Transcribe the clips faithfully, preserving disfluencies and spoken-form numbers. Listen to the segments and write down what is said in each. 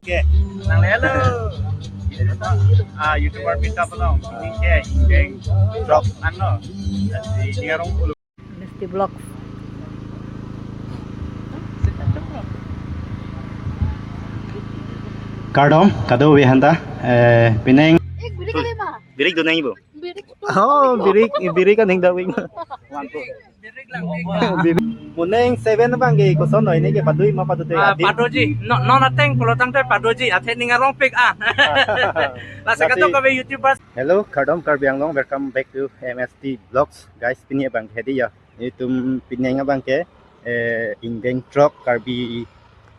Oke. Nang lelo. Ah, YouTuber Peter Pelong. Ini ke Indeng Vlog ano. Di Nigarong Ulu. Dynasty Vlogs. Kardom, kadokave aphanta, eh, pining. Eh, birik kali ma? Birik do nang ibu. Birik. Oh, birik, birik kan hingda wing. Birik. Moning seven abang ke koson noi ne ke padui ma padute. Ah, adim. Padoji. No, non ateng pulo tangte padoji. Athe ning arongpik ah. Lasi, lasi kadokave YouTubers. Hello, kardom Karbi Anglong. Welcome back to M S T Vlogs. Guys, pini abang ke hedi ya. Itum pining abang ke, eh, Indeng Vlog Karbi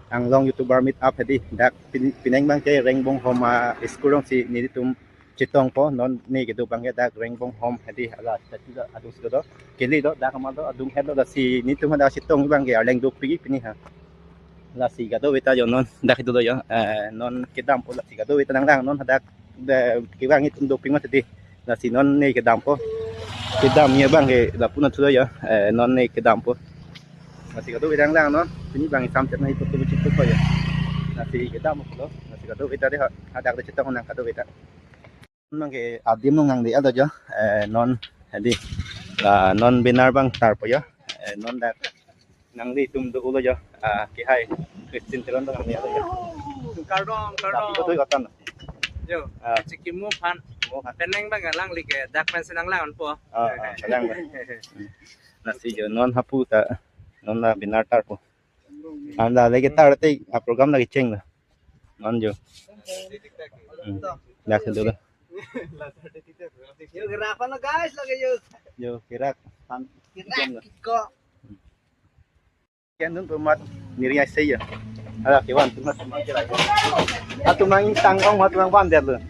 Anglong YouTuber meet up hedi. Dak pin-, pining abang ke Rengbonghom a-school along si nelitum chetongpo, non ne kedo abang ke dak Rengbonghom hedi, hala statue do, adung si do, kali do, dak ama do, adung het do, lasi nelitum dak chetong abang ke arleng dopik pini ha. Lasi kadokave ta jo non, dak kedo do jo, eh, non kedampo lasi kadokave ta nang lang non hadak, da, kevang itum dopik ma hedi. Lasi non ne kedampo. Kedam abang ke lapu na thu do jo, eh, non ne kedampo. Lasi kadokave ta nang lang non, pini abang isam chet na itum tu chit tu jo. Lasi kedampo lo, lasi kadokave ta dei ha, hadak de chetong nang kadokave ta. Nang ke adim nung nang di ado jo. Eh, non hedi. La non banner abang tarpo jo. Eh, non dak nanglitum do-o lo jo. Ah, kehai Christine Teron do nang di ado jo. Kardom, kardom. Tapi betul katan. Jo. Ah. Chikimo aphan. Mo ha. Pining abang alangli ke dak pen si nang lang po. Ah, ah, lang. Lasi jo non hapu ta. Non la banner tarpo. Anda lagi tar te a program lagi cheng la. Non jo. Hmm. Dak kedo la. Yo, gerak aphan lo guys, lagi yo. Jo, gerak aphan. Gerak kiko. Kian dun pemat niri ai sei ya. Ala kiwan tumas. Atum nang tang ong, atum nang van der lo.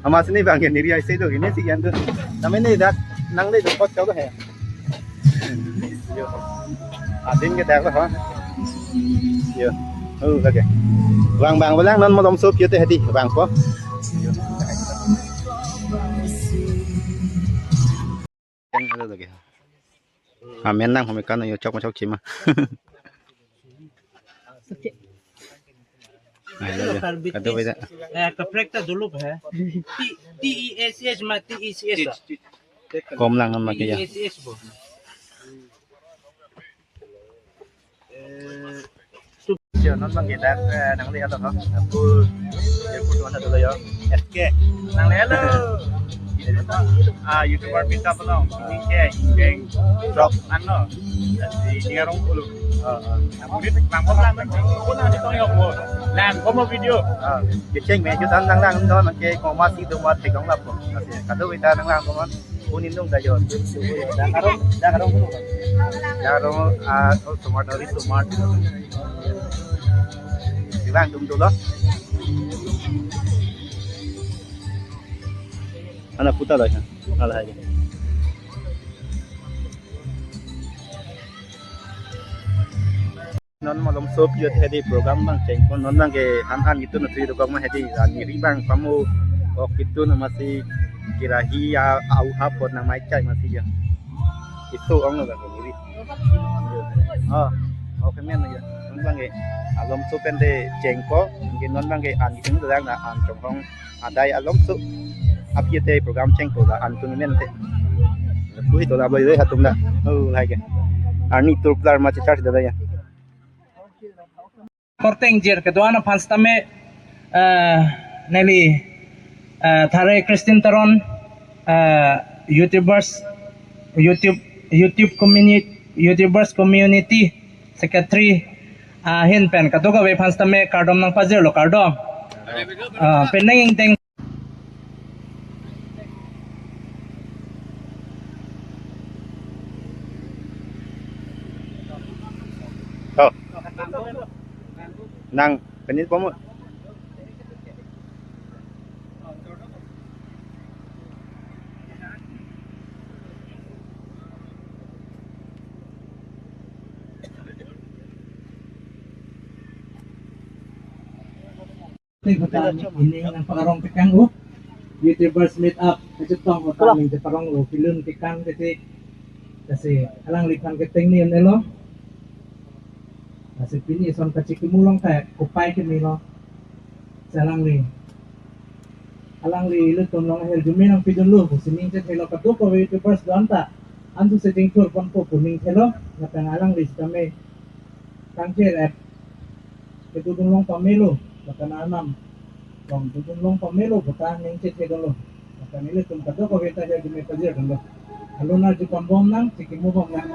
Amat sini abang ke niri ai sei do, ini si kian dun. Namanya dak nang le do pot kau do he. Yo. Adim ke dak lo ha. Yo. Oh, lagi. Vang vang valang non malom sop yo te hedi vangpo. Yo. Kan ada lagi. Amen nang home kan yo chok chok chima. Ai, lagi. Kadokave ta. Eh, kaprek ta duluk he. T, T E S H ma, T E C H ta. Kom lang ma ke ya. T E S H bo. Eh, jo, non abang ke dak, eh, nang le alo ha. Aku, ya, aku tuan ado lo yo. S K. Nang le alo. Ah, YouTuber Peter Pelong. Ini ke Indeng Vlog ano. Di Nigarong Ulu. Ah, ah. Aku di bang pom lang, bang pom lang di tong yok mo. Lang pom mo video. Ah, kecheng me, jutan nang lang non ke komat si do mat tegong lapo. Kadokave ta nang lang pom. Kunin dong da jo. Dak arong, dak arong kuno. Dak arong, ah, oh, smart, very smart. Di bang dum dolo. Anak puta dah. Alah aja. Non malom sop yo te hedi program abang chengpo, non abang ke han han itum na three o'clock ma hedi, ani ri abang pamu ok itum na masi kirahi ya au ha pot nang mai chai masi ya. Isu ong lo abang ke niri. Oh, ok men ya. Non abang ke alom sop pen te chengpo, ke non abang ke an itum lang na an chonghong adai alom sop. Api te program chengpo la an tum men te. Kuhi to la boi doi hatum da. Oh, hai ke. Arni turplar ma chechar da ya. Korte ingjir kedo-an aphan sitame, eh, neli, eh, Thare Christine Teron, eh, YouTubers, YouTube, YouTube community, YouTubers community secretary, ah, ahin pen kadokave aphan sitame kardom nang pajirlo, kardom. Ah, pining Indeng Oh. Nang penit pomo. Ini nang pakarong tekang, uh. YouTubers meet up, kachetong kota ning te parong lo, pilun tekang kete. Kasi alangliphan keteng ni elo. Lasi pini eson kachikimo along ta kopai kemelo. Si alangli, alangli ilitum along ahirjume nangpidunlo pusi ning chethelo, kadokave YouTubers do-an ta ansose chingthur ponpo pu ning thelo. Lapen alangli sitame kangthir-et kedodun long pamelo, lapen Arnam along dodun long pamelo puta ning chethedunlo. Lapen ilitum kadokave ta ahirjume pajirdunlo. Alun arju pambom nang, chikimo bom nang.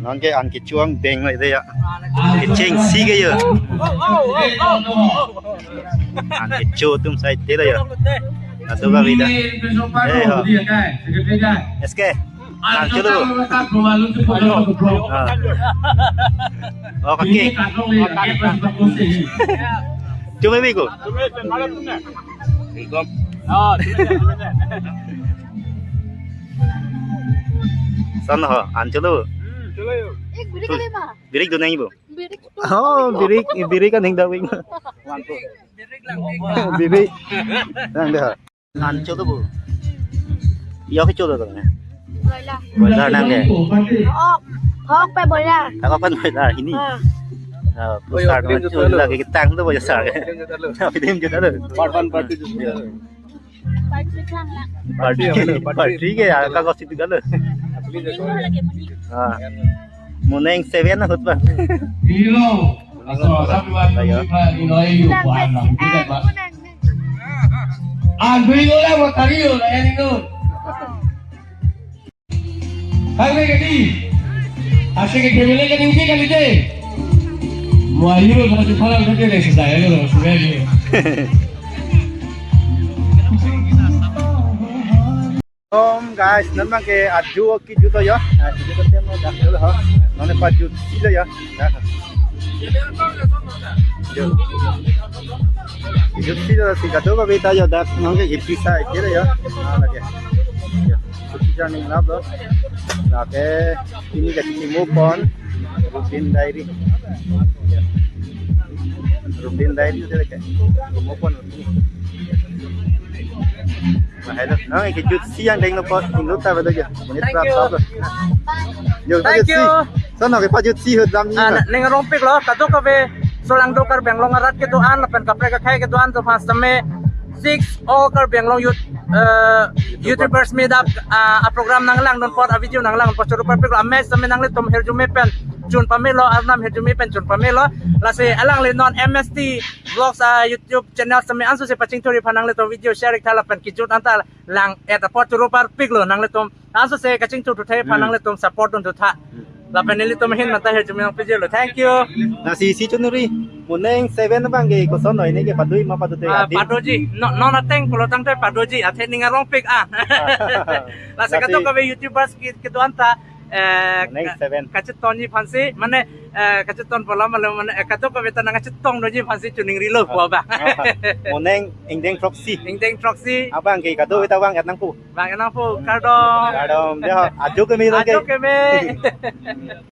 Non ke an kecho angdeng lo ite ya. Kechengsi ke ya. An kecho atum sai te lo ya. Kadokave ta. Eh, ho. S K. An cholo. Ah. Oh, kaki. Cuma bego. Son ho, an cholo. Ek birik kali ma? Birik do nang ibu. Birik. Oh, birik, birik kan hingda wing. Birik. Nang dah. An cholo bu. Yo ke cholo to. Boiler. Boiler nang ke. Hok, hok pe boiler. Hok pen boiler ini. Ah. Ah, pusar cholo lagi ketang tu boiler sar. Tapi dia juta tu. Part one, part two juta. Part three, part three ke ya, kagos itu kan. Ah. Mo neng seven ahut ba. Hero. Aso, satu, dua, tiga, lima, enam, tujuh, delapan. Ang hero lang, matario na yan, hero. Kami kadi, asik ke kami lagi tinggi kali deh. Mo hero satu palang saja deh, saya lo, saya lo. Om guys, non abang ke ajo kejut lo ya. Ah, kejut lo tem lo dak lo ha. Non pajutsi lo ya. Dak. Kejutsi lo si kadokave ta ya dak. Non ke ipisa ke lo ya. Ah, lake. Ya. Suki jan ning lap lo. Lake ini kachikimo pon. Rubin Diary. Ya. Rubin Diary itu lake. Chikimo pon. Mahalo. Nang kejutsi angdeng lo po, inut ta bedo ya. Menit. Thank you. Berapa lo? Yo, thank you. Pajutsi. Sana ke pajutsi hudam ni. Ah, na, ning arongpik lo, kadokave, Solangdo Karbi Anglong arat kedo-an, lapen kaprek akhei kedo-an, to pas tame, six all Karbi Anglong youth, eh, YouTubers meet up, ah, a program nanglangdun apot, a video nanglangdun apot, choro parpik lo, ames tame nanglitum ahirjume pen, chun pamelo, Arnam ahirjume pen, chun pamelo, lasi alangli non M S T Vlogs a YouTube channel tame ansose pachingthurji aphan nanglitum video share iktha lapen kejut anta lang-et apot choro parpik lo nanglitum. Ansose kachingthurthu thai aphan nanglitum support dunthu tha. Lapen nelitum ahin mata ahirjume nangpiji lo. Thank you. Lasi si chunuri. Mo neng seven abang ke koson noi ne ke padui ma padu te. Ah, adim. Paduji. No, non ateng pulo tangte paduji. Athe ning arongpik ah. Lasi, lasi kadokave YouTubers ke, kedo-an ta. Eh, mo neng ka-, seven. Kachetonji aphansi, mane, eh, kacheton pulo malo, mane, eh, kadokave ta nangchetong doji aphansi chuning rilo, ah, pu abang. Ah, mo neng ingdeng throksi. Ingdeng throksi. Abang ke kadokave ta vang-et nangpo. Vang-et nangpo, kardom. Kardom, ya, ajo keme lo ke. Ajo keme.